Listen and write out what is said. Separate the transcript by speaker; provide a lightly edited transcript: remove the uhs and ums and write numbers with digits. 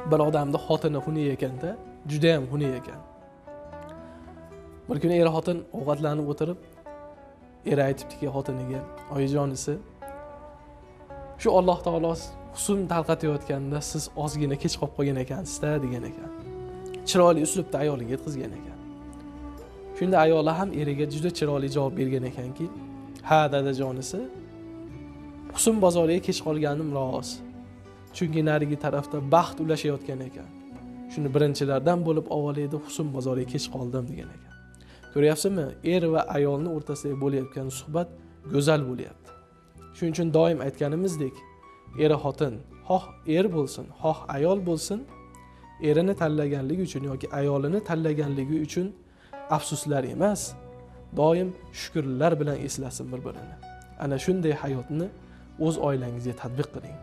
Speaker 1: Bir odamni xotini xunuk ekanda, juda ham xunuk ekan. Bir kuni er xotin ovqatlanib o'tirib, eri aytibdiki xotiniga: "Oyijonisi, shu Alloh taolo husn tarqatayotganda siz ozgina kech qolib qolgan ekansizda" degan ekan. Chiroyli uslubda ayoliga yetkazgan ekan. Shunda ayoli ham eriga juda chiroyli javob bergan ekanki: "Ha dadajonisi, husn bozoriga kech qolganim rost. Chunki narigi tarafda baxt ulashayotgan ekan. Shuni birinchilardan bo'lib olib husn bozoriga kech qoldim" degan ekan. Ko'ryapsizmi? Er va ayolning o'rtasida bo'layotgan suhbat go'zal bo'lyapti. Shuning uchun doim aytganimizdek, er xotin, xoh er bo'lsin, xoh ayol bo'lsin, erini tanlaganligi uchun yoki ayolini tanlaganligi uchun afsuslar emas, doim shukrlar bilan eslasin bir-birini. Ana shunday hayotni o'z oilangizga tatbiq qiling.